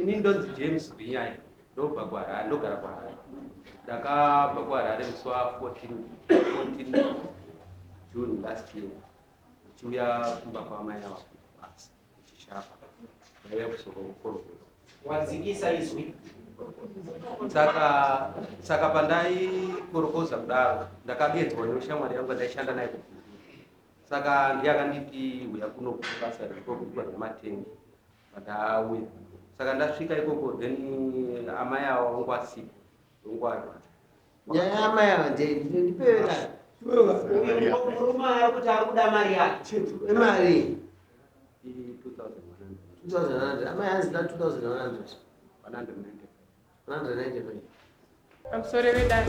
Ini ndonzi James Gwinyai, ndobva kuHarare, ndogara kuHarare. Ndakabva kuHarare musi wa 14 14 June last year ndichiuya kumba kwamai ava kubasa kuchishapa. Ndaiuya kuzokorokoza. Wadzikisa izwi. Saka saka pandaikorokoza kudaro ndakadedzwa neshamwari yangu yandaishanda naye kubhindura. Saka ndiye akanditi huya kuno kubasa rekukuitwa zvematengi. Ndauya. Saka ndasvika ikoko then amai ava vangu vasipo. Vangu Nyaya yamai ava ndei ndipera. Murume ari kuti ari kuda mari yake. Imari. I 2100. 2100. Amai hanzi da 2100. 195. 195. Pamusoro vedare.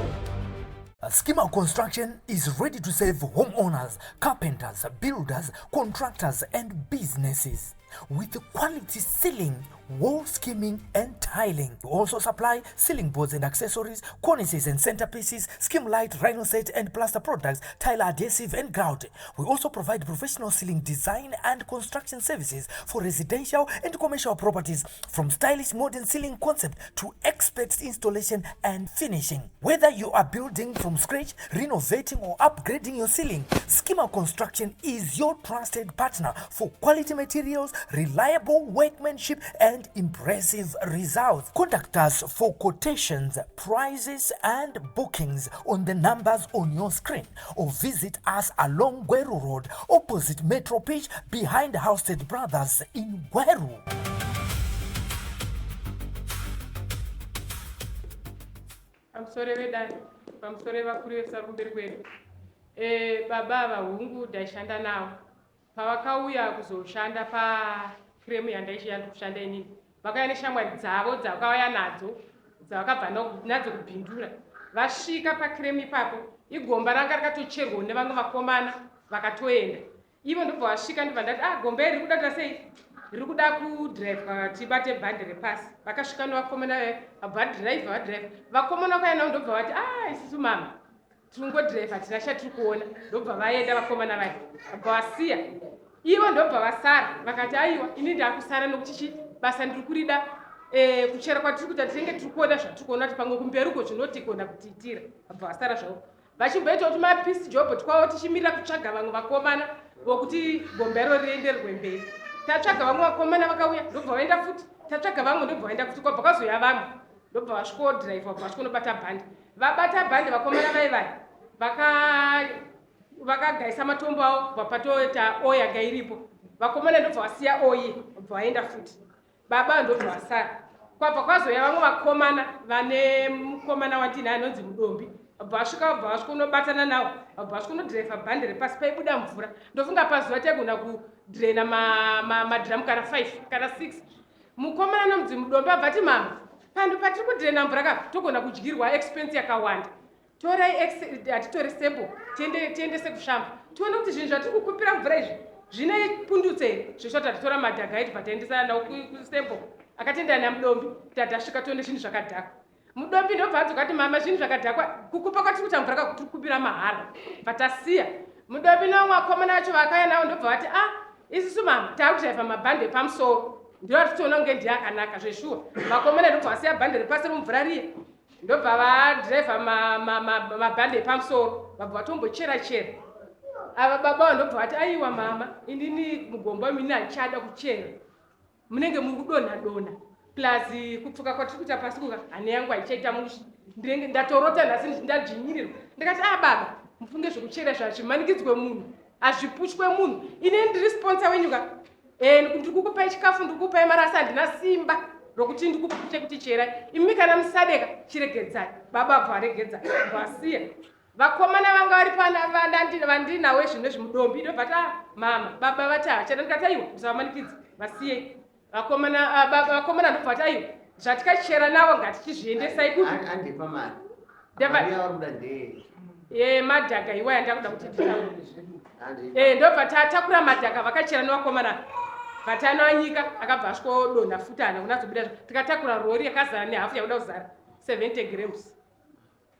Schema Construction is ready to serve homeowners, carpenters, builders, contractors, and businesses with quality ceiling, wall skimming, and tiling. We also supply ceiling boards and accessories, cornices and centerpieces, skim light, rhinoset and plaster products, tile adhesive and grout. We also provide professional ceiling design and construction services for residential and commercial properties, from stylish modern ceiling concept to expert installation and finishing. Whether you are building from scratch, renovating or upgrading your ceiling, Schema Construction is your trusted partner for quality materials, reliable workmanship and impressive results. Contact us for quotations, prices and bookings on the numbers on your screen or visit us along Gweru Road opposite Metro Pitch behind Housted Brothers in Gweru. Pamusoro vedare, pamusoro vakuru vese vari kumberi kwedu. E, baba ava hungu ndaishanda navo. Pavakauya kuzoshanda pakiremu yandaishanda kushanda inini, vakauya neshamwari dzavo dzavakauya nadzo dzavakabva nadzo kubhindura. Vasvika pakiremu ipapo, igomba ranga rakatocherwa nevamwe vakomana vakatoenda. Ivo ndobva vasvika ndobva ndati ah gomba iri rikuda kuita sei? Riri kuda kudhiraivha tibate bhandi repasi. Vakasvika nevakomana vabva vadhiraivha vadhiraivha. Vakomana vakauya navo ndobva vati ah isusu mama tiringodhiraivha hatina chatiri kuona. Ndobva vaenda vakomana vaya vabva vasiya. Ivo ndobva vasara vakati aiwa ini ndakusara nokuti chi basa ndiri kurida eh, kuchera kwatiri kuita tinenge tiri kuona zvatiri kuona kuti pamwe kumberi uko zvinotigona kutiitira. Vabva vasara zvavo. Vachimboita kuti mapeace job twavo tichimirira kutsvaga vamwe vakomana vokuti gomba iro rienderwe mberi. Tatsvaga vamwe vakomana vakauya ndobva vaenda futi, tatsvaga vamwe ndobva vaenda futi, kwabva kwazouya vamwe ndobva vasvikodhiraivha vabva vasvikonobata bhandi. Vabata bhandi vakomana vai vai vaka vakagaisa matombo avo kubva patoita oyi yanga iripo. Vakomana ndobva vasiya oyi vabva vaenda futi. Baba ndobva vasara. Kwabva kwazouya vamwe vakomana vane mukomana wandinaye anonzi Mudombi. Vabva vasvika vabva vasvika unobatana nawo. Vabva vasvika unodhiraivha bhandi repasi paibuda mvura. Ndofunga pazuva taigona kudhirena madhiramu kana 5 kana 6. Mukomana anonzi Mudombi abva ati mama panhu patiri kudhirena mvura ka togona kudyirwa expense yakawanda. Torai ex hatitore sample tiende tiendese kushamba tione kuti zvinhu zvatiri kukupira mvura izvi zvine pundutse here zveshuwa tatitora madhaga edu bva nawo kusample akatendana namudombi tatasvika tione zvinhu zvakadhakwa mudombi ndobva adzoka ati mama zvinhu zvakadhakwa kukupa kwatiri kuita mvura kakutiri kukupira mahara bva tasiya mudombi nevamwe vakomana vacho vakauya navo ndobva vati ah isusu mama taakudhiraivha mabhande epamusoro ndiyo atitoona kunge ndiye akanaka zveshuwa vakomana ndobva vasiya bhande repasi romvura riye ndobva vadhiraivha mabhande epamusoro vabva vatombochera chera ava baba va ndobva vati aiwa mama inini mugomba umu ini handichada kuchera munenge muri kudonha donha plus kupfuka kwatiri kuita pasi kuka hane yangu haichaita mushe ndinenge ndatorota nhasi ndadzvinyirirwa ndikati a ah, baba mufunge zvekuchera zvazvimanikidzwe munhu hazvipushwe munhu ini ndiri sponsor wenyu ka Eh, ndiri kukupai chikafu ndiri kukupai mari asi handina simba rokuti ndikupe kuti cherai imi kana musadeka chiregedzai baba bva varegedza vasiya vakomana vanga vari pana vandinawo izvino zvimudombi ndobva ta ah, mama baba vati hachada ndikati aiwa musavamanikidza vasiyei vakomana ah, vakomana ndobva vati aiwa zvatikachera navo ngatichizviendesai kupi andipa mari Madhaga iwaya ndakuda kuti nditaure eh, ndobva tatakura madhaga vakachera nevakomana vatanoanyika akabva asvikodonha futi hana kunatsobuda tikatakura rori yakazara nehafu yakuda kuzara 70 grams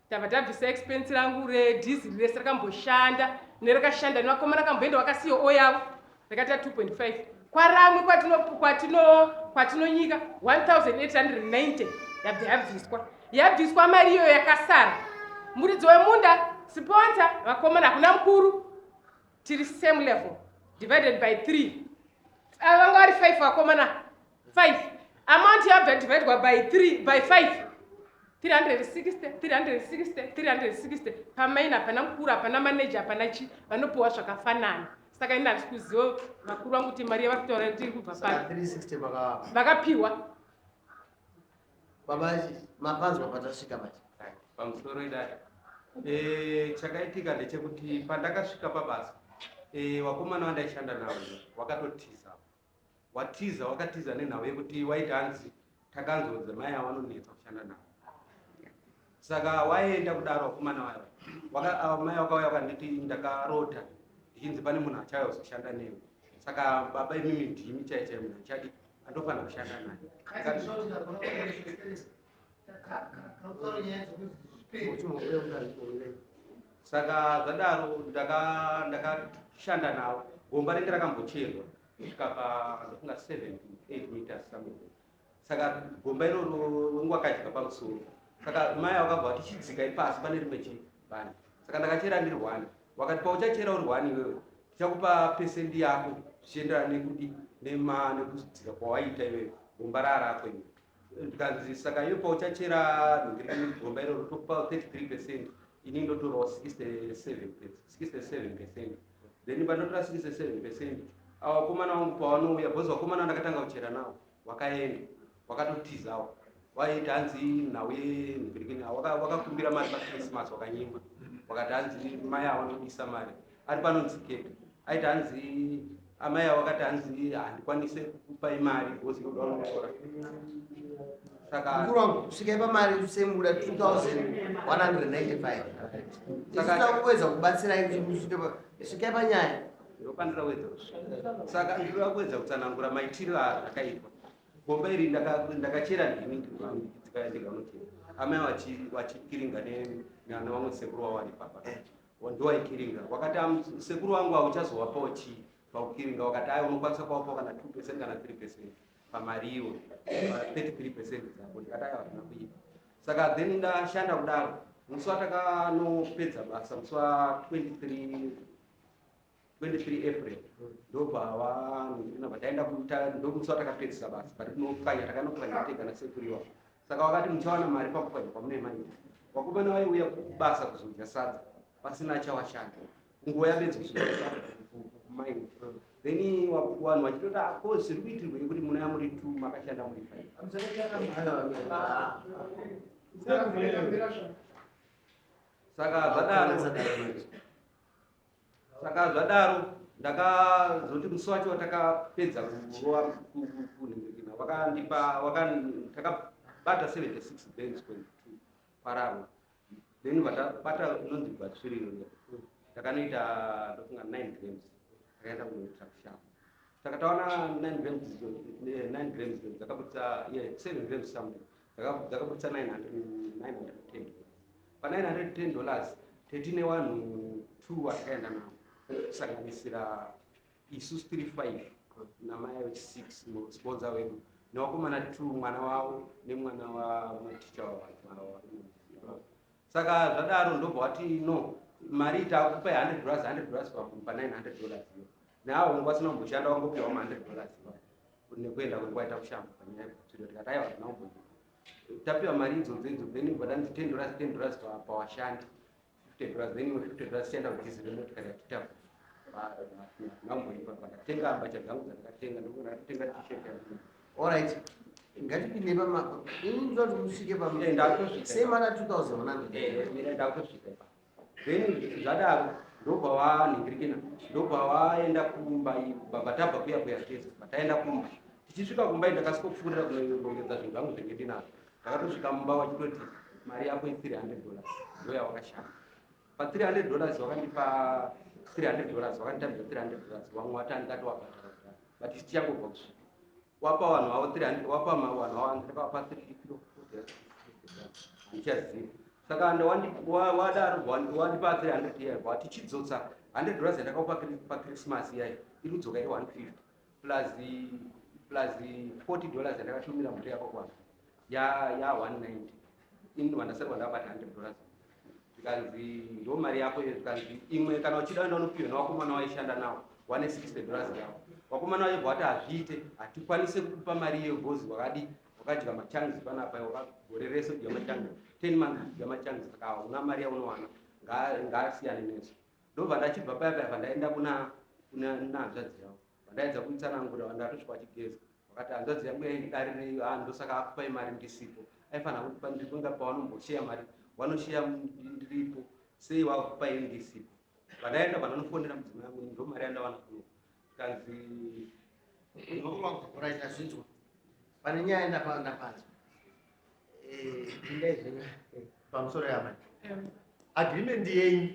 tabva tabvisa expense rangu redhiziri rese rakamboshanda nerakashanda nevakomana kamboenda vakasiya oyavo rakaita 2.5 Kwaramwi kwatinonyika 1890 yabva yabviswa. Yabviswa mari iyoyo yakasara. Muridzi wemunda, sponsor, vakomana hakuna mukuru. Tiri same level divided by 3. Ava vanga vari 5 vakomana. 5. Amount yabva divided by 3 by 5. 360 360 360 pamaini hapana mukuru, hapana manager, hapana chi, vanopiwa zvakafanana. Saka ini handisi kuziva vakuru vangu kuti mari yavari kutaura kuti iri kubva Saka papi. 360 makavapa. Vakapiwa. Baba, mapanzwa patasvika manje. Pamusoro idai. Chakaitika ndechekuti pandakasvika pabasa, vakomana vandaishanda navo wakatotiza. Watiza, wakatiza nenhau yekuti waiti hanzi takanzodza mai avanonetsa kushanda navo. Saka waenda kudaro vakomana vaya. Mai vakauya vakanditi ndakarota ndichinzi pane munhu achauya kuzoshanda newe. Saka baba imimi ndimi chai chai munhu achadi andofanira kushanda naye. Saka zvadaro ndakashanda navo. Gomba renge rakambocherwa kusvika pa ndofunga 7 to 8 meters something. Saka gomba iroro wangu wakadya pamusoro. Saka mai vakabva vati chidzikai pasi pane rimwe chibani. Saka ndakachera ndiri 1. Wakati pauchachera uri 1 iwewe tichakupa pesendi yako zvichienderana nekudi nekudzika kwawaita iwewe gomba rarako iwewe. Ndikanzi saka iwe pauchachera gomba iroro tokupa 33%, ini ndotorawo 67%. Then pandotora 67% ava vakomana vangu pavanouya, because vakomana vandakatanga kuchera navo wakaenda wakatotizawo, waiti hanzi nhau yenhingirikini wakakumbira mari paChristmas wakanyimwa, wakati hanzi mai ava vanodisa mari ari panonzi keke, aiti hanzi amai ava wakati hanzi handikwanise kukupai mari because inoda unotora. Saka mukuru wangu, svikai pamari semuda 2195. Saka kuwedza kubatsirai kuti musvike svikai panyaya. Ndopandira kuedza kusvika. Saka ndinoda kuedza kutsanangura maitiro akaitwa gomba iri. Ndakachera ndini ndichidzika ndikanochera, amai vachikiringa nevamwe sekuru wavo vari papa ndowaikiringa. Wakati sekuru wangu hauchazowapawo chii pakukiringa? Wakati ai unokwanisa kuwapawo kana 2% kana 3% pamari iwo 33% dzako. Ndikati aiwa, hazvina kuipa. Saka then ndashanda kudaro, musi watakanopedza basa, musi wa23 23 April, ndobva vanobva taenda ndomusi watakapedzisa basa patinopwanya, takanopwanya tega nasekuru iwavo. Saka wakati muchawana mari pakupwanya kwamune maita. Vakomana vaiuya kubasa kuzodya sadza pasina chawashanda, kunguva yapedza kuzodya sadza kumaini, then vanhu vachitoti ako zviri kuitirwei kuti munouya muri two makashanda muri five. Saka zvadaro ndakazoti musi wacho watakapedza kurova kunhingirikina, wakandipa takabata 76 bands point 2 pararo. Then vatabata inonzi gwatsviriro, takanoita ndofunga 9 grams, takaenda kunoita kushamba. Saka taona 9 grams, 9 grams dzakabudisa, yeah, 7 grams something dzakabudisa 910. Pa $910 tetine vanhu 2 vatakaenda navo, kusanganisira isusu 35 namai vechi6 sponsor wedu nevakomana 2, mwana wavo nemwana wamaticha. Saka zvadaro ndobva wati no, mari takupai $100, $100 pa $900 iyo. Neavo vangu vasina kumboshanda vangopiwa ma $100 iwayo nekuenda kwaita kushamba panyaya yekutsviro. Tikati aiwa, hatina kumboita, tapiwa mari idzodzo idzo. Then vadanzi $10, $10 pawashandi, $50, then imwe $50 tichaenda kudhiziri remotikari yatitapo namboipa. Ndakatenga mbatya dzangu dzandakatenga, ndakatenga T-shirt yangu. Alright, ngatipinde pama ini ndinoda kuti musvike Ndakutosvika. Semana 2100. Mira, ndakutosvika ipapo. Then zvadaro ndobva wanhingirikina, ndobva waenda kumba. Baba tabva kuya kuya tese bataenda kumba. Tichisvika kumba, ndakasvikopfuurira kunorongedza zvinhu zvangu zvenge ndinazvo. Ndakatosvika mumba vachitoti mari yako i$300 ndo yawakashanda. Pa $300 wakandipa $300, wakanditambidza $300. Vamwe vati andikati wabhadhara kudhara, but tichangobva kusvika wapa vanhu vavo 300, wapa vanhu vavo, ndakavapa 3, handichazivi. Saka wadaro wandipa 300 iya, wati chidzotsa $100 yandakakupa paChristmas iyai, iri kudzoka iri 150. Plus plus $40 yandakatumira mhuri yako kwana ya 190. Ini vandasara ndakabata $100. Zvikanzi ndo mari yako iyo. Zvikanzi imwe kana uchida enda unopiwa nevakomana waishanda nawo, wane $60 yavo. Vakomana vaibva vati hazviite, hatikwanise kukupa mari iyo because wakadi wakadya machangs panapa, gore rese kudya machangs, 10 months kudya machangs, saka hauna mari yaunowana, ngaasiyane nesu. Ndobva ndachibva paya paya pandaenda kuna hanzvadzi yavo, vandaedza kuitsanangura, ndatosvika vachigeza, vakati hanzvadzi yangu yaindidarirei, ah, ndosaka akupai mari ndisipo, aifanira kutipa ndiripo, inga pavanomboshare mari vanoshare ndiripo, sei vakupai ndisipo? Vandaenda vananofonera mudzimai yangu, ndo mari yandawana kuno. Kanzi Right, azvinzwa. Pane nyaya ndapanzwa. Pindai zvenyu. Pamusoro yamai, agreement yenyu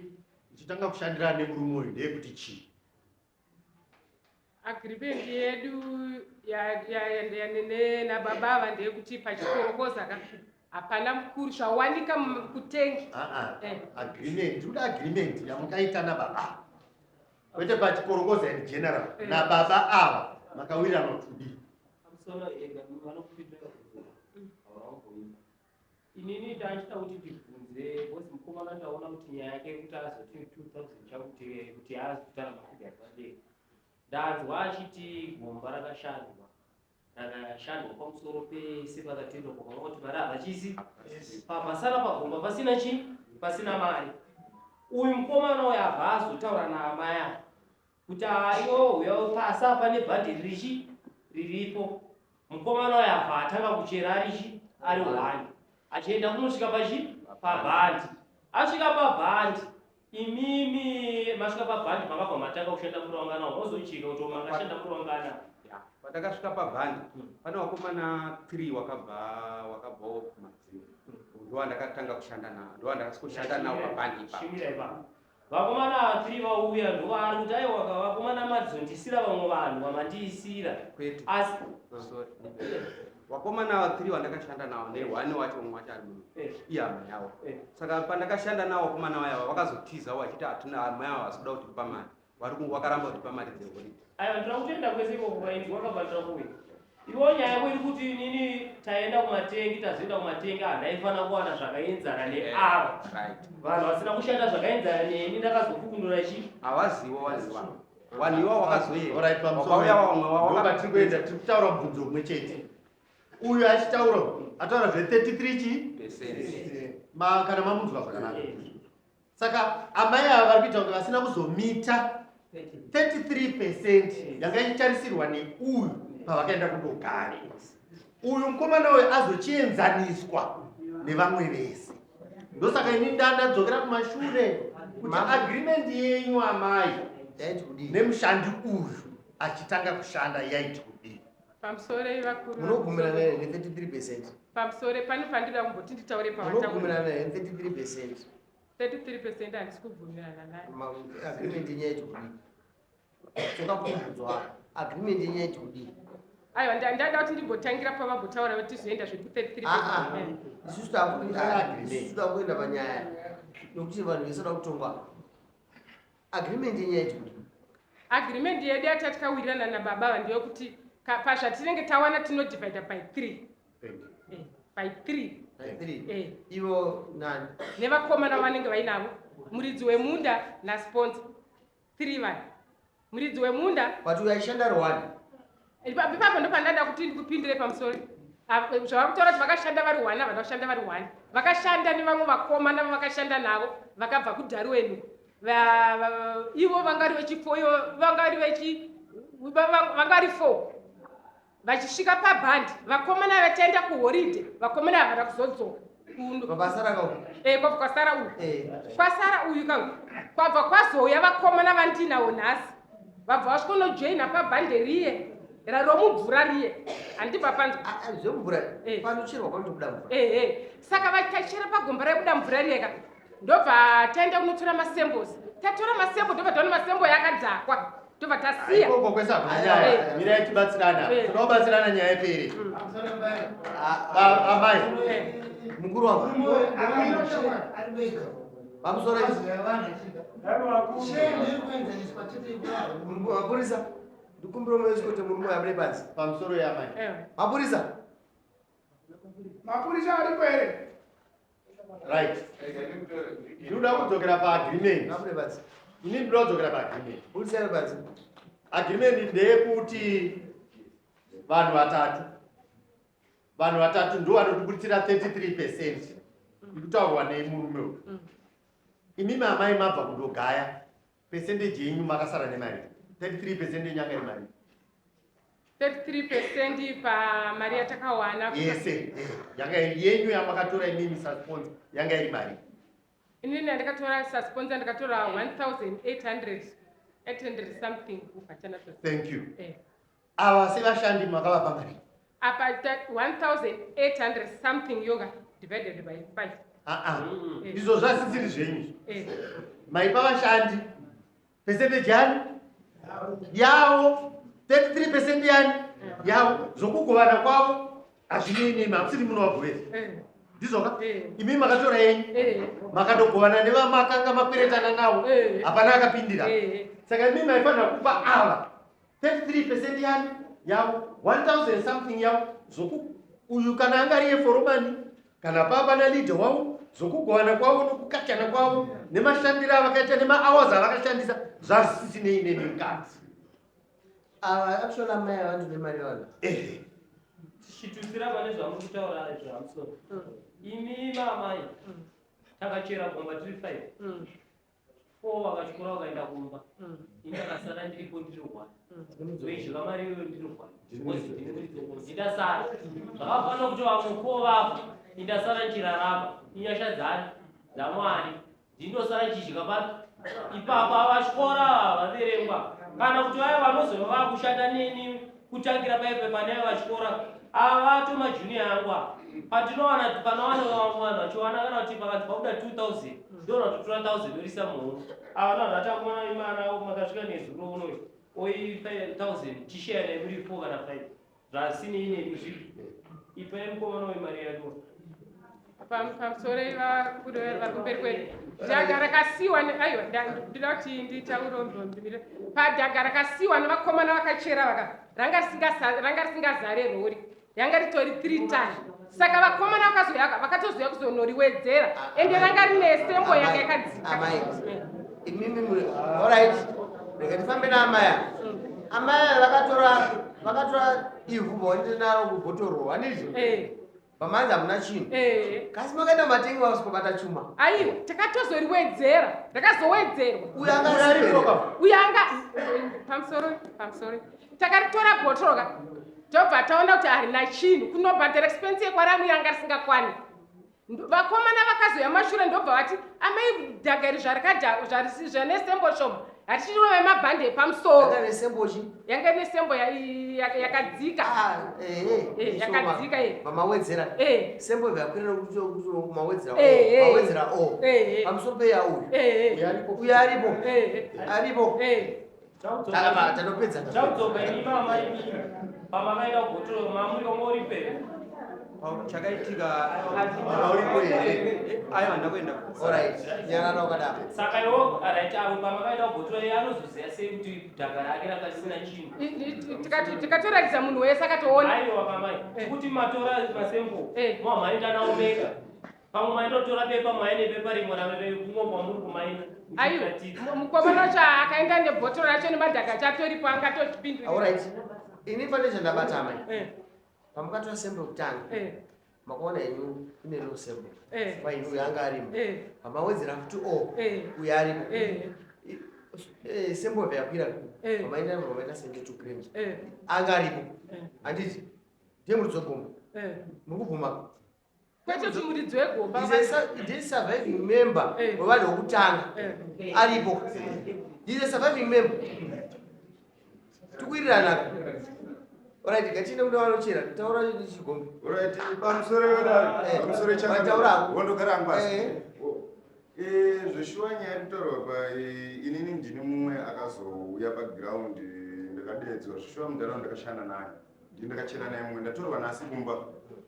ichitanga kushandirana nemurume uyu ndeyekuti chii? Agreement yedu nababa ava ndeyekuti pachikorokoza ka hapana mukuru, zvawanika kutengi. Ah, ah. Agreement, tikuda agreement yamukaita nababa, kwete pachikorokoza in general. Nababa ava makawirirana kuti kudii? Pamusoro ega vanokupindura hauraumboimba. Inini ndachida kuti ndibvunze because mukomana ndaona kuti nyaya yake yekuti azoti 2000 chakuti kuti azotara mafigures ari padera, ndanzwa achiti gomba rakashandwa, rakashandwa pamusoro pese pakatendwa, pakaona kuti mari havachisi pabasara pagomba pasina chi pasina mari. Uyu mukomana uyu abva azotaura naamai ava kuti aiwo uya pasi apa nebhandi ririchi riripo. Mukomana uyu abva atanga kuchera arichi ari one, achienda kunosvika pachi pabhandi. Asvika pabhandi, imimi masvika pabhandi, makabva matanga kushanda murangana, mozochika kuti makashanda murangana? Ya, patakasvika pabhandi pane vakomana 3 wakabvawo kumadziva, ndo vandakatanga kushanda navo, ndo vandakasvikoshanda navo pabhandi ipapo. Chimira ipapo. Vakomana ava 3 vauya, ndovaari kuti aiwa ka vakomana madzondisira vamwe vanhu vamandiisira. Kwete. Asi Sorry, vakomana ava 3 vandakashanda navo neone wacho, umwe wacho ari muno, ihama yavo. Saka pandakashanda navo vakomana vayava vakazotiza vachiti hatina, amai ava havasi kuda kutipa mari, vakaramba kutipa mari dzeholidhay. Aiwa, ndinoda kutoenda kwese ikoko kwainzi wakabva kuuya iwo. Nyaya yako iri kuti inini taenda kumatengi, tazoenda kumatengi, handaifanira kuwana zvakaenzana neava vanhu vasina kushanda zvakaenzana neni, ndakazofukundura chi Havazivo vanhu ivavo, vanhu ivavo vakazoenda. Alright, pamusoro. Vakauya vamwe vavo. Ndokwatiri kuenda, tiri kutaura mubvunzo umwe chete. Uyu achitaura ataura zve33 chii? Percent. Kana mamunzwa zvakanaka, saka amai ava vari kuita kunge vasina kuzomita 33% yanga ichitarisirwa neuyu pavakaenda kundogara. Uyu mukomana uyu azochienzaniswa nevamwe vese. Ndosaka ini ndandadzokera kumashure kuti agreement yenyu amai Yaiti kudii? nemushandi uyu achitanga kushanda yaiti kudii? Pamusoro vakuru. Munobvumirana here ne33%? Pamusoro, pane pandida kumboti nditaure pavataura. Munobvumirana here ne33%? 33% handisi kubvumirana nayo. Agreement yenyu yaiti kudii? Tsoka kubvunzwa, agreement yenyu yaiti kudii? Aiwa, ndada kuti ndimbotangira pavambotaura kuti tizoenda zveku 33. Ah, ah. Isusu takuenda panyaya nokuti vanhu vese vada kutongwa. Agreement yenyu yaiti kudii? Agreement yedu yatati takawirirana nababa ava ndeyekuti pazvatinenge tawana tinodivida by 3. By 3. By three? Eh. Ivo nani? Nevakomana vanenge vainavo, muridzi wemunda nasponsor, 3 vanhu, muridzi wemunda. But uyu aishanda ari one. Ipapo ndo pandada kuti ndikupindire pamusoro. Ah, zvavari kutaura kuti vakashanda vari one, havana kushanda vari one. Vakashanda nevamwe vakomana vavakashanda navo vakabva kuDharuweni. Ivo vangari vechifour, ivo vangari vechi vangari four. Vachisvika pabhandi, vakomana vachaenda kuholiday, vakomana havana kuzodzoka. Mabasa raka Eh, kwabva kwasara uyu. Kwasara uyu kangu, kwabva kwazouya vakomana vandinawo nhasi, vabva vasvikonojoina pabhande riye romubvura riye, handibva panzwa. Zvemvura, panocherwa panotobuda mvura. Ehe, saka vachachera pagomba raibuda mvura riyeka, ndobva taenda kunotora masamples. Tatora masample, ndobva taona masample yakadhakwa, ndobva tasiya. Ikoko kwese hakuna nyaya. Mirai tibatsirana. Toda kubatsirana, nyaya ipere. Amai. Mukuru wangu, pamusoro, mapurisa. Ndikumbira muescort murume uyu abude panze. Pamusoro yamai. Mapurisa. Mapurisa aripo here? Right. Ndinoda kudzokera paagreement. Abude panze. Ini ndinoda kudzokera paagreement. Budisai panze. Agreement ndeyekuti vanhu vatatu. Vanhu vatatu ndivo vanotibuditsira 33% ikutaurwa nemurume uyu. Imimi amai mabva kundogaya percentage yenyu makasara nemari. 33% yenyu yanga iri mari. 33% pamari yatakawana. Yese yanga iri yenyu yamakatora imimi sasponsor yanga iri mari. Inini ndakatora sasponsor ndakatora 1800 800 something kubva Thank you. Ava sevashandi makavapa mari. Apa 1800 something yoga divided by 5. Ah ah. Izvo zvasisiri zvenyu. Maipa vashandi percentage yani yavo 33% yani yavo zvokugovana kwavo hazvinei nemi hamusiri munovagovera. Ndizvoka? Imi makatora yenyu makatogovana nevamakanga makweretana navo hapana akapindira. Saka imi maifanira kupa ava 33% yani yavo 1000 something yavo zvoku uyu kana anga ari yeforomani kana pava naleader wavo zvokugovana kwavo nokukachana kwavo nemashandiro avakaita nemahours avakashandisa zvazisisinei nemi mukadzi. Ava actually amai ava ndine mari vanhu. Tichitutsira pane zvamuri kutaura zvamusoro. Imi mamai takachera gomba tiri 5. 4 vakachikora vakaenda kumba. Ini ndakasara ndiripo ndiri 1. Ndoidya mari iyoyo ndiri 1. Ndasara. Zvakafanira kuti vamwe 4 vafa. Indasara ndichirarama. Inyasha dzani dzaMwari. Ndindosara ndichidya papi ipapa vachikora vaverengwa kana kuti vaya vanozova vakushanda neni kutangira paipe pane vachikora ava tomajunior angu ava patinowana panowana vamwe vanhu vachiwana kana kuti pakanzi pabuda 2000 ndoona kutotora 1000 orisa muhomwe ava vanhu vatakumana imana makasvika nezuro unoyu oi 5000 chisheya nemuri 4 kana 5 zvasinei nemi zvipi ipai mukomana wemari yake. Pamusoro vakuru vari kumberi kwedu dhaga rakasiwa aiwa ndinoda kuti nditaure ndimire padhaga rakasiwa nevakomana vakachera vaka ranga risingazare rori yanga ritori 3 ton saka vakomana vakazoyaka vakatozoya kuzonoriwedzera ende ranga rine sembo yanga yakadzika. Amai imimi muri alright, rega tifambe naamai ava. Amai ava vakatora ivhu vaoende naro kubhotoro handizvo? Pamanzi hamuna chinhu. Kasi makaenda matengi vasvikobata chuma. Aiwa, takatozoriwedzera, rakazowedzerwa. Uyu anga aripo. Uyu anga pamusoro takaritora bhotoro ka tobva taona kuti harina chinhu kunobhadhara expense yekwaramu yanga risingakwani. Vakomana vakazoya mashure ndobva vati amai dhaga iri zvane sembo shoma hatichirove mabhande epamusoro. Yanga nesembo chi? Yanga nesembo yakadzika. Yakadzika. Mamawedzera. Sembo yakwirira kuti mawedzera. Mawedzera o. Pamusoro peya uyu. Uyu aripo. Aripo. Tanopedza. Chaudzoka imi mama imi pamakaenda kugotoro mamuri wanga uri pepo. Chakaitika uripo here? Aiwa, ndakuenda. Alright, nyarara wakadaro. Saka iwo right avo pamakaenda kugotoro iye anozoziva sei kuti dhaka rake rakasina chinhu? Tikatoratidza munhu wese akatoona. Aiwa pamai kuti matora masembo mwamaenda nawo mega. Pamwe maindotora pepa maine pepa rimwe rekumwa kwamuri kumaina. Aiwa, mukomana wacho akaenda nebhotoro racho nemadhaka acho atoripo angatotipindura. Alright. Ini pane chandabata amai. Pamakatora sembo yekutanga makaona henyu ine low sembo. Fine, uyu anga arimo. Pamawedzera futi o uyu arimo. Sembo yakwira pamaenda pamaita 72 grams. Anga aripo. Handiti ndiye muridzi wegomba. Muri kubvuma? Kwete kuti muridzi wegomba. Ndiye surviving member wevanhu vokutanga aripo. Ndiye surviving member. Tikuwirirana. Alright, ngatiende kune vanochera. Taura chigombe. Alright, pamusoro wedare, pamusoro Taura. Wondogara hangu pasi. Zveshuwa nyaya iri kutaurwa pa inini ndini mumwe akazouya paground ndakadeedzwa. Zveshuwa munharaunda ndakashanda naye. Ndini ndakachera naye mumwe ndatorwa nasi kumba.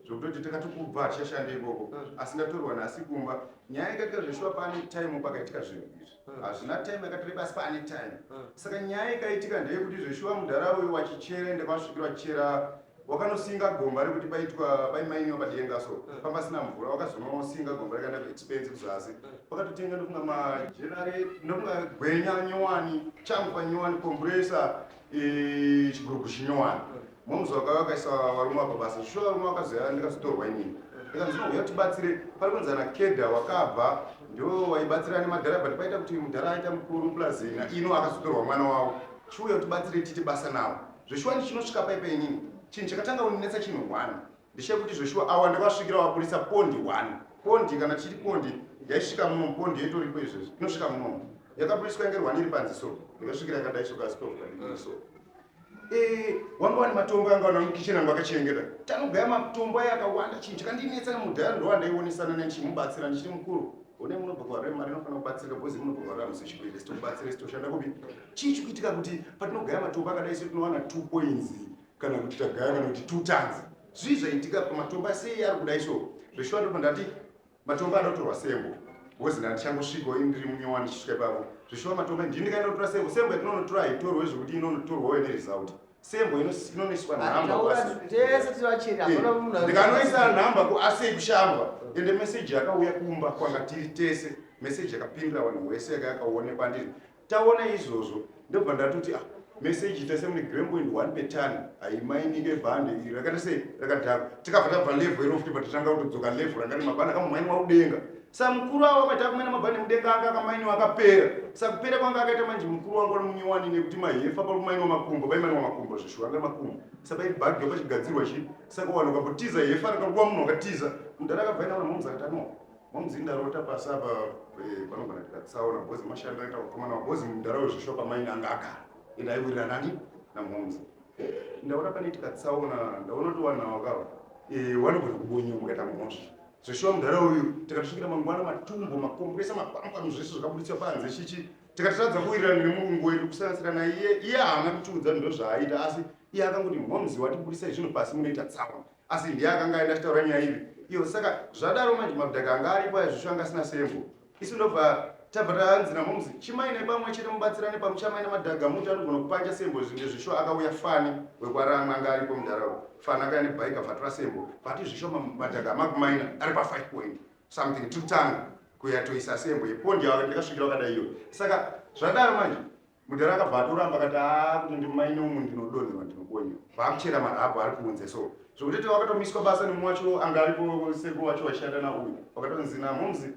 Zvekutoti takatokubva hatichashande ikoko. Asi ndatorwa nhasi kumba. Nyaya ikaitika zveshuwa pane time pakaitika zvinhu izvi. Hazvina time yakatoreba asi pane time. Saka nyaya ikaitika ndeyekuti zveshuwa mudhara uyu wachichera ende kwasvikira wachichera wakanosinga gomba rekuti paitwa paimainiwa padenga so pambasina mvura wakazonosinga gomba rakaenda kuexpense kuzasi wakatotenga ndofunga magenerate ndofunga gwenya nyowani changu panyowani compressor eh, chigurugu chinyowani momzi wakauya wakaisa varume apa basa shuwa varume vakazoya ndikazotorwa inini ndikanzi no uya tibatsire pari kunzi ana kedha wakabva ndiwo waibatsira nemadhara but paita kuti mudhara aita mukuru plus ino akazotorwa mwana wavo chiuya utibatsire tiite basa nawo Zveshuwa ndichinosvika paipa inini chinhu chakatanga kundinetsa chinhu one ndechekuti zveshuwa awa ndakasvikira vaburitsa pondi one pondi kana tichiti pondi yaisvika munomu pondi yoitoripo izvezvi inosvika munomu yakaburitswa inge rwani iri panze so ndikasvikira yakadai so kasitofu so eh, wanga wani matombo anga wana mukitchen angu akachengeta tanogaya matombo aya akawanda chinhu chakandinetsa nemudhara ndowandaiwonesana naye ndichimubatsira ndichiti mukuru Une munobva kuharare mari inofanira kubatsirika because munobva kuharare hamusi chikwereti tokubatsira isu toshanda kupi chii chikuitika kuti patinogaya matombo akadai se tinowana two points kana kuti tagaya kana kuti two tons zvii zvaitika pamatombo asei ari kudai so zveshuwa ndopa ndati matombo anotorwa sembo because ndandichangosvikawo ini ndiri munyowani ndichisvika ipapo zveshuwa matombo ndini ndikainotora sembo sembo yatinonotora haitorwe zvekuti inonotorwawo ine result sembo inonoiswa nhamba ndikanoisa nhamba kuasei kushambwa ende meseji yakauya kumba kwanga tiri tese meseji yakapindira vanhu wese yaka yakaonekwa ndiri taona izvozvo ndobva ndatoti ah meseji tese mune gram point one per ton haimainike bhande iri rakaita sei rakadhakwa tikabva tabva level iro futi patatanga kutodzoka level ranga rimabhande akamumhainiwa kudenga sa mukuru avo vakaita kumaina mabhande mudenga anga akamainiwa akapera sa kupera kwanga akaita manje mukuru wangu ari munyowani nekuti mahefa pari kumainiwa makumbo paimainiwa makumbo zveshuwa anga makumbo sa paibhagio pachigadzirwa chi saka vanhu vakambotiza hefa rakakuwa munhu wakatiza mudhara akabva aenda kuna momzi akati ano momzi ndarota pasi apa eh, panogona tikatsaura bhozi mashando aita vakomana bhozi mudhara wezveshuwa pamaini anga agara ende aiwirirana nani namomzi ndaona panoitika tsaona ndaona kuti vanhu ava kava eh, vanogona kubonyiwa mukaita mhosva zveshuwa mudhara uyu tikatosvikira mangwana matumbo makomburesa mapampa zvese zvakaburitswa panze chichi tikatotadza kuwirirana nemurungu wedu kusanganisira naiye iye haana kutiudza ndo zvaaita asi iye akangoti mhomzi watiburisa zvinhu pasi munoita tsaona asi ndiye akanga aenda achitaura nyaya iri iyo saka zvadaro manje mabhudhaka anga aripo aizvisho anga asina sembo isu ndobva tabva tanzi namomzi chimaine pamwe chete mubatsirane pamuchamaina madhaga muti anogona kupanja sembo zvinge zvisho akauya fani wekwaramwe anga aripo mudharaunda fani akauya nebhaiki abva atora sembo vati zvisho madhaga amakumaina ari pa 5 point something tiri kutanga kuya toisa sembo yepondi yavo ndakasvikira wakadai iyo saka zvadaro manje Mudhara akabva atoramba akati haa kuti ndimaine umu ndinodonherwa ndinobonyewa. Vakuchera marabhu ari kunze so zvekutoti wakatomiswa basa nemumwe wacho anga aripo sekuru wacho waishanda nauyu wakatonzi namomzi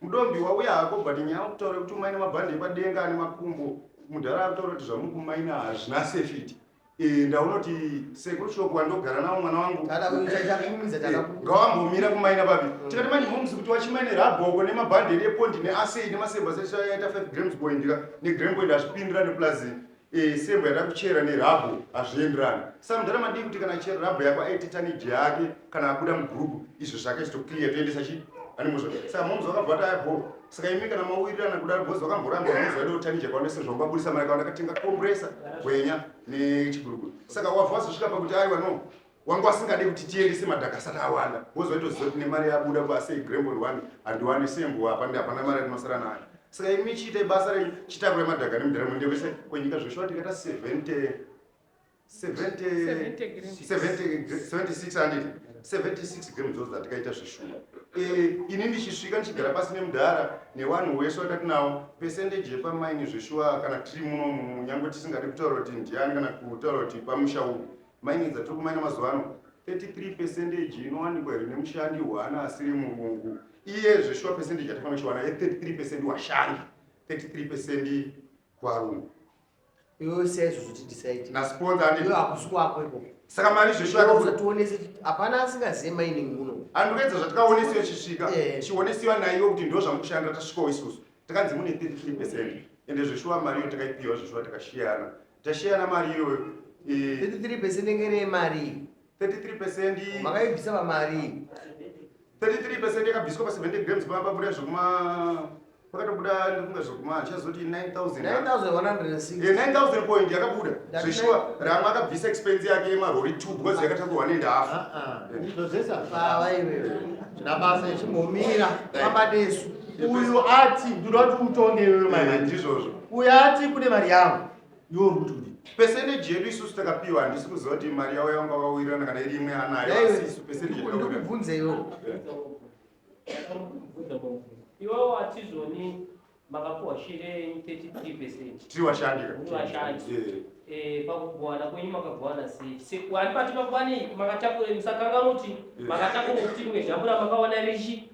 mudombi wauya hako but nyaya kutaura kuti umaine mabhandi epadenga ane makumbo mudhara akutaura kuti zvamukumaina hazvina safety Eh, ndaona kuti sekuru shoko wandogara nawo mwana wangu eh, ngawambomira kumaina papi mm. tikati manje momzi kuti wachimaine rabhoko nemabhanderi epondi neasei nemasembo asaita 5 grams point ka negram point hazvipindirane plus eh, sembo yada kuchera nerabho hazvienderani sa mudhara madii kuti kana achera rabho yako aite taniji yake kana abuda mugroup izvo zvake zvitoclear toendesa chi animozvo saka momzi wakabva ati ayabho saka imi kana mawirirana kudaro bhozi wakamboramba momzi waida kutanija kaona sezvo wakaburisa mari kaona akatenga compressor gwenya nechiguruguru saka wabva wazosvika pakuti aiwa no wanga wasingade kuti tiendese madhaka asati awanda bhozi waitoziva kuti nemari yabuda kuasei grambon one handiwane sembo apa ndi hapana mari yatinosara nayo saka imi chiitai basa renyu chitakurai madhaka nemudhara muende kwese kwenyika zveshuwa tikaita 70 76 handiti 76 grams dzo dzatikaita zveshuwa eh, ini ndichisvika ndichigara pasi nemudhara newanhu wese watatinawo percentage yepamaini zveshuwa kana tiri muno munyangwe tisingadi kutaura kuti ndiani kana kutaura kuti pamusha upi maini dzatiri kumaina mazuva ano 33 percentage inowanikwa here nemushandi hwana asiri murungu iye zveshuwa percentage yatifanira kuchiwana ye 33 percent washandi 33 percent kuvarungu Iwe siya izvozvo ti decide. Na sponsor andi. Iwe hakusi kwako ikoko. Saka mari zveshuwa yakabuda. Tionese hapana asingazive mining muno. Andikuedza zvatikaonesiwa chisvika. Eh. Chionesiwa naiwe kuti ndo zvamukushandira tasvikawo isusu. Takanzi mune 33%. Ende zveshuwa mari iyo takaipiwa zveshuwa takashiyana. Tashiyana mari iyoyo. 33% eh. ngere mari. 33% Pakatobuda ndofunga zvekuma ndichazoti 9000. 9160. 9000 point yakabuda. Zveshuwa Ramwe akabvisa expense yake yemarori 2 because yakatakurwa nenda hafu. Ah, ah, ndizvo zvese Baba iwewe. zvina basa izvo. Chimbomira famba nesu. Uyu ati ndinoda kuti utonge iwewe mai manje. Ndizvozvo. Uyu ati kune mari yangu. Iwe uri kuti kudii? Percentage yedu isusu takapiwa handisi kuziva kuti mari yavo yavanga vakawirirana kana iri imwe anayo asi isu percentage yedu takawirirana. Ndikubvunze iwewe. Iwewe watizoni makapuwa share yenyu 33 percent. Tiri vashandi ka? Muri vashandi. Eh. Pakugowana kwenyu makagowana sei? Wani pati pakuwani makatakura musakanganwa kuti makatakura kuti rimwe zhambu ramakawana richi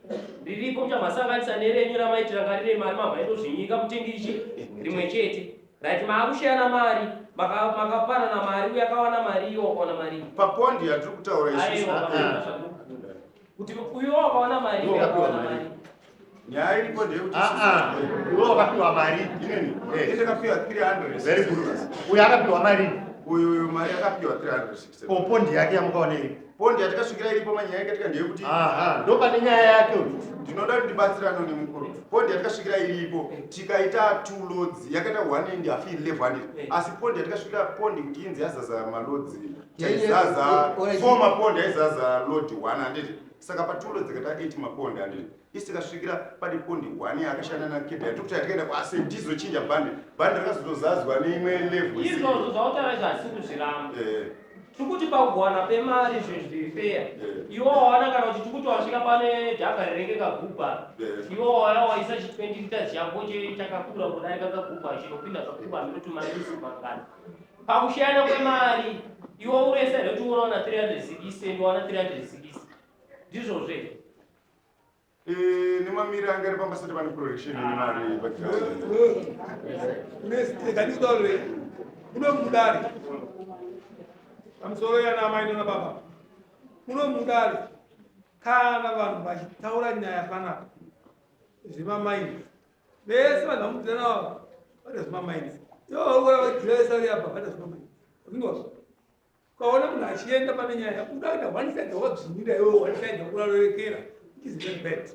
riripo muchamasanganisa nerenyu ramaiti ranga rine mari mamaitozvinyika mutenge ichi rimwe chete. Right, maakushayana mari, makapanana mari, uyo akawana mari, iwo wakawana mari. Papondi yatiri kutaura isusu. Aiwa, zvandiri kuti uyo wakawana mari, uyo akawana mari. Nyaya iripo ndeyekuti Iwe wakapiwa mari. Inini? Ini ndakapiwa 300. Very good. Uyo akapiwa mari. Uyu mari akapiwa 367. Ko pondi yake yamukaona iripo? Pondi yatikasvikira iripo manyaya yakatika ndeyekuti Aha, ndo pane nyaya yake uyu. Ndinoda kuti ndibatsirane nemukuru. Pondi yatikasvikira iripo tikaita 2 loads yakaita 1 and half 1100. Asi pondi yatikasvikira pondi kuti inzi yazaza maloads. Taizaza 4 mapondi aizaza load 100. Saka pa 2 loads yakaita 8 mapondi 100. Isi tikasvikira pane pondi 1 yakashanda na Keda yatikuti yatikaenda kwa ase ndizochinja bhande. Bhande rakazotozadzwa neimwe level. Izvozvo zvautaura izvo hasi kuzviramba. Tiri kuti pakugowana pemari zvinhu zviri fair. Iwe wawana kana kuti tiri kuti wasvika pane dhaga rinenge kaguba. Iwe wauya waisa chi 20 liters chako chakakura kudarika kaguba chinopinda kaguba minoti manusu mangani. Pakushayana kwemari iwe uresa here kuti unowana 360 ndowana 360. Ndizvozvo here? Nemamiriro anga ari pambasati pane correction nemari background. Ndikutaurire muno mudare pamusoro yana amai nana baba muno mudare kana vanhu vachitaura nyaya panapa zvemamaini vese vanhu vamudzira navo vane zvemamaini ivo varikuona vachigiresa vari apa vane zvemamaini zvinozvo ukaona munhu achienda pane nyaya uda kuita one side wakadzvinyira iwe one side wakurarerekera which is very bad.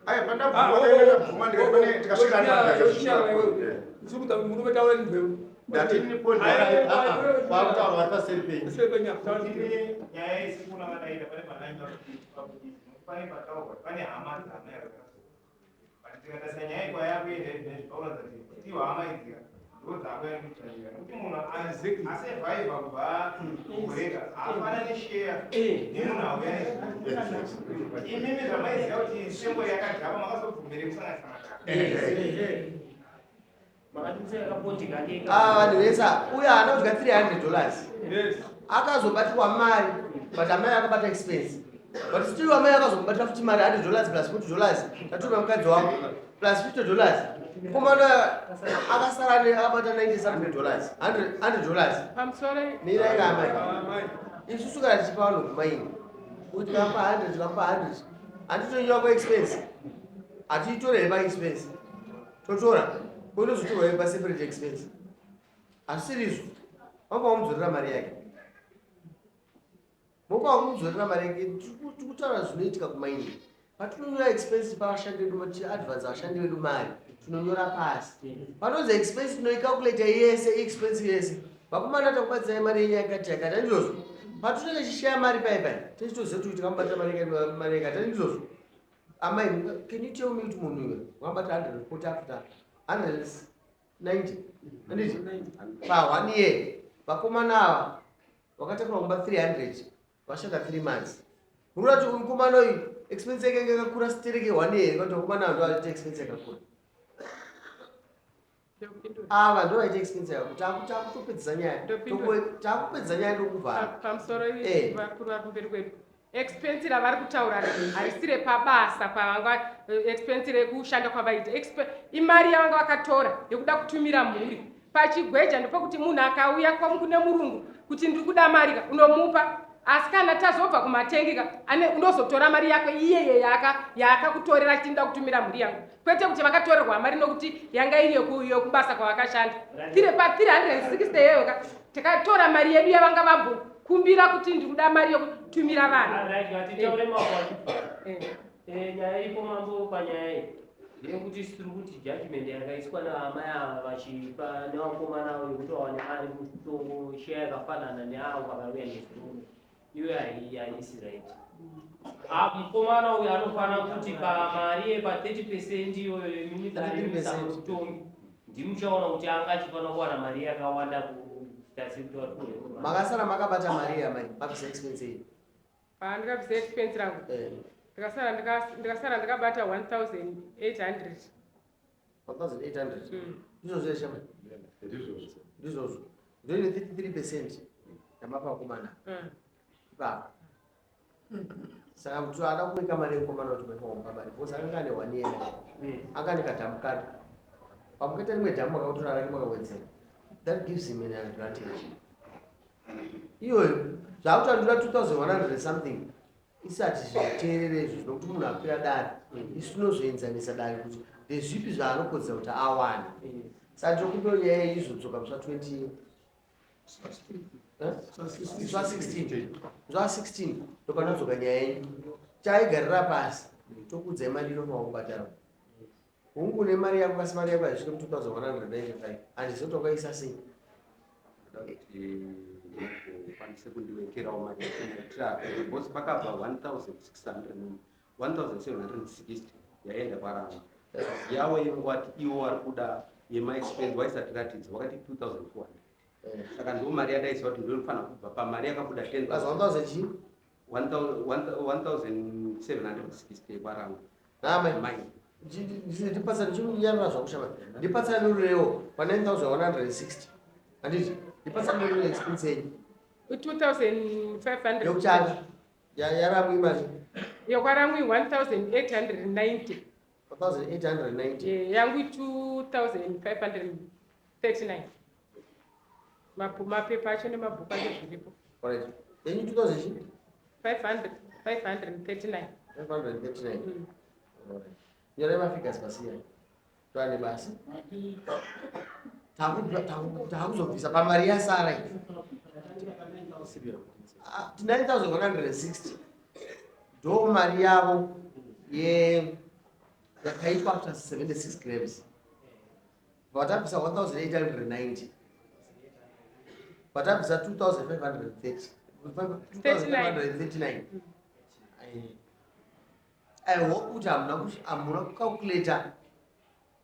Aya, pandabvuma, ndabvuma, ndikati pane tikasvika ndikuta murume taura ndwewe. Ndati ni pondi. Kwakutaura vari paseri penyu. Paseri penyu. Nyaya isi kuna vadaida pane panaita pane pataurwa pane hama dzamai but tikatarisa nyaya ikwayakuenda izvezvi pakuratidza kuti tiwo hama idzi ndo dzakuya nekutsvanyira nekuti munhu asurvivha kubva kubreka haafanani sheya nemunhu auya nezvi imimi zvamaiziva kuti sembo yakadhakwa makazobvumire kusanganisa madhaka. Ah, vanhu vese uyo haana kudya 300 dollars akazobatirwa mari but amai akabata expense but still amai akazomubatira futi mari 100 dollars plus 40 dollars tatumira mukadzi wangu plus 50 dollars mukomana akasara akabata 90 something dollars 100 dollars. Pamusoro. Mirai amai, isusu kana tichipa vanhu kumaini kuti tikapa 100 tikapa 100 handitonyora kuexpense hatiitore here paexpense totora koinozotorwa here paseparate expense hazvisirizvo vanga vamudzorera mari yake mopa vamudzorera mari yake tikutaura zvinoitika kumaini patinonyora expense pavashandi vedu tiadvance vashandi vedu mari tinonyora pasi panonzi expense tinoicalculata yese expense yese vakomana takubatsirai mari yenyu yakati yakati handizvozvo patinenge tichishaya mari pai pai tichitoziva kuti tikamubatira mari yakati handizvozvo amai can you tell me kuti munhu iwe wakabata 140 after 190 handiti pa one year vakomana ava vakatakura kumba 300 vashanda 3 months muri kuti mukomana uyu expense yake yanga yakakura sitereke one year kuti vakomana ava ndo vaita expense yakakura ava ndo vaita expense yakakura takutopedzisa nyaya takupedzisa nyaya ndokuvhara. Pamusoro vakuru vari kumberi kwedu, expense ravari kutaura harisi repabasa pavanga expense rekushanda kwavaita imari yavanga vakatora yekuda kutumira mhuri pachigweja ndopekuti munhu akauya kune murungu kuti ndiri kuda mari ka unomupa asi kana tazobva kumatengi ka ane unozotora mari yako iyeye yaakakutorera achiti ndoda kutumira mhuri yangu kwete kuti vakatorerwa mari nokuti yanga iri yekubasa kwavakashanda tiri pa 360 iyoyo ka takatora mari yedu yavanga vambokumbira kuti ndiri kuda mari yokutumira vana. Right, ngatitaure mambo. Nyaya iripo mambo panyaya iyi. Ndeyekuti tiri kuti judgment yakaiswa naamai ava vachipa nevakomana avo yekuti vawane mari mutongo share yakafanana neavo vakauya nezuro iwe haisi right. Ah, mukomana uyu anofanira kuti pamari yepa 30 percent iyoyo imimi dare mutongi ndimuchaona kuti anga achifanira kuwana mari yakawanda kutasikuti Makasara makabata mari yamai mabvisa expense iyi? Pandikabvisa expense rangu ndikasara ndikabata 1800. 1800 ndizvozvo here shamai? Ndizvozvo. Ndizvozvo. Ndoine 33% yamapa vakomana ipapo. Saka kuti ada kuika mari yemukomana kuti maipa mari because akanga ane one year, anga ane kadhamu kake. Pamukaita rimwe dhamu makakutora rake makawedzera, that gives him an advantage iyoyo. Zvakutandura 2100 something isati zviteerere izvo zvinokuti munhu akwira dare, isu tinozoenzanisa dare kuti ndezvipi zvaanokodzera kuti awane. Saka tinokumbira nyaya iyi izodzoka musi wa20, musi wa16, musi wa16 ndopanodzoka nyaya yenyu. Chaigarira pasi tokuudzai mari inofanwa kubhadharwa. Hungu, nemari yako, kasi mari yako haisvike mu2195. Handizivi kuti wakaisa sei. Ndoda kuti mukwanise kundiwekerawo mari yacho because pakabva 1600, 1760 yaenda kwaRamwe yavo yengwati. Iwo vari kuda yemaexpense waisatiratidza, wakati 2400. Saka ndo mari yandaiziva kuti ndoinofanira kubva pamari yakabuda. Plus 1000 chii? 1760 kwaRamwe. Namai. Mai. Ndipatsa ndichinyarara zvakushama, ndipatsanurewo pa9160, handiti? Ndipatsanurire expense yenyu. 2500. Yekutanga yaRamwe imari? YekwaRamwe 1890. 1890. Yangu 2539. Mapepa acho nemabhuku acho zviripo. Alright, yenyu 2000 chii? 500, 539. 539. Alright. Nyorai mafigures pasiya, toane basa. Takuzobvisa pamari yasara iyi. Ah, 9160 ndo mari yavo yakaitwa after 76 grams. Vatabvisa 1890, vatabvisa 2530, 2539. I hope kuti hamuna kucalculata,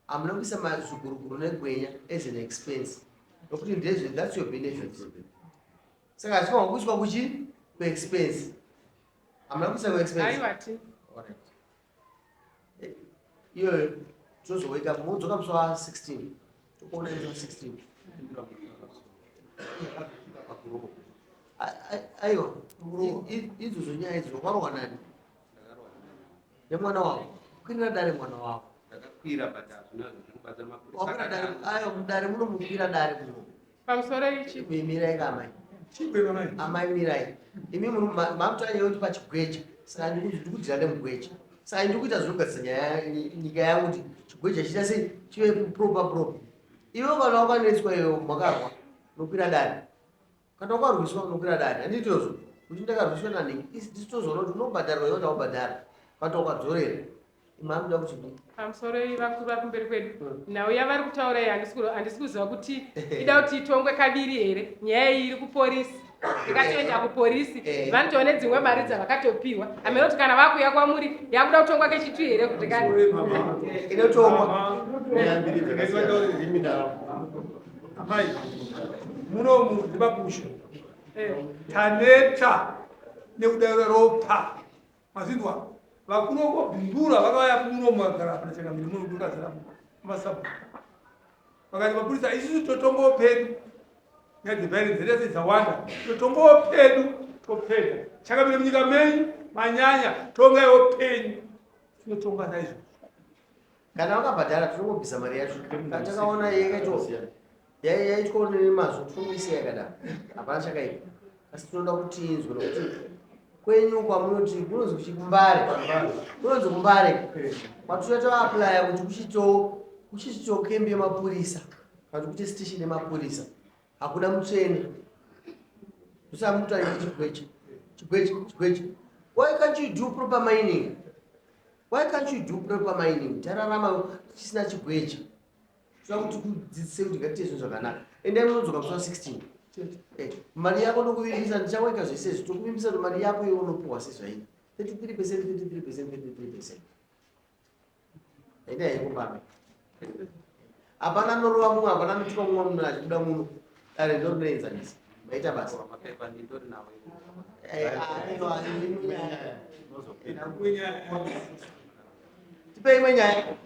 hamuna kuisa mazviguruguru negwenya as an expense, nokuti ndezve, that's your benefit. Saka hachifanwa kuiswa kuchi kuexpense. Hamuna kuisa kuexpense? Aiwa ti. Alright. Iyoyo tozoweka modzoka musi wa16, tokuona musi wa16. Aiwa, idzodzo nyaya idzo wakarohwa nani? Nemwana wavo? Kwirira dare mwana wavo. Ndakakwira, but hazvina zviri kubata. Wakwira dare? Aiwa, mudare muno mukwira dare muno. Pamusoro ichi. Mirai ka amai. Amai, mirai. Imi mamutanyaya kuti pachigweja, saka ndikudhira nemugweja. Saka ndiri kuita zvinogadzisa nyaya nyika yangu kuti chigweja chiita sei, chive proper proper. Iwe kana wakanetswa, iwe makarwa, unokwira dare. Kana wakarwiswa, unokwira dare, handitozvo kuti ndakarwiswa nanhingi. Isi tozoona kuti unobhadharwa iwe taubhadhara kana ukadzorera. Imwe amuda kuti dii? Pamusoro iyi, vakuru vari kumberi kwedu, nhau yavari kutaura iyi handisi kuziva kuti ida kuti itongwe kaviri here. Nyaya iyi iri kuporisi, ikatoenda kuporisi vanotoone dzimwe mari dzavakatopiwa. Hameno kuti kana vakuuya kwamuri yakuda kutongwa kechitu here kuti kani. Inotongwa. Amai, munomu ndimakusho taneta nekudaura ropa. Mazinzwa vakuru vobhindura vakauya muno, vakagara pana chakamiri muno kukazara masabu, vakati mapurisa, isusu totongowo pedu. Nyaya dzeviolence dzese dzawanda, totongowo pedu, topedza. Chakamiri, munyika menyu manyanya, tongaiwo penyu. Tinotonga naizvozvo. Kana vakabhadhara, tinongobvisa mari yacho. Kana takaona yakaitwa, yaitwa nemazvo, tinongoisiya yakadaro, hapana chakaipa. Asi tinoda kuti inzwe, nokuti kwenyu kwamunoti kunonzi kuchi kuMbare, kunonzi kuMbare kwatinoita vaapplya kuti kuchito kembi yemapurisa kana kuti kuite station yemapurisa. Hakuna mutsvene. Usamuta chigwecha, chigwecha, chigwecha. Why can't you do proper mining? Why can't you do proper mining? Tararama chisina chigweja. Toda kuti kudzidzise kuti ngatiite zvinhu zvakanaka. Endai munodzoka musi wa 16. Eh, mari yako ndokuvimbisa ndichaweka zvese izvi. Tokuvimbisa kuti mari yako iwe unopuhwa sezvairi. 33%, 33%, 33%. Endai henyu kumba. Hapana anorova mumwe, hapana anotuka mumwe munhu achibuda muno. Dare ndorinoenzanisa. Maita basa. Mapepa nditori nawo. Eh, aiwa, imwe nyaya. Tipe imwe nyaya.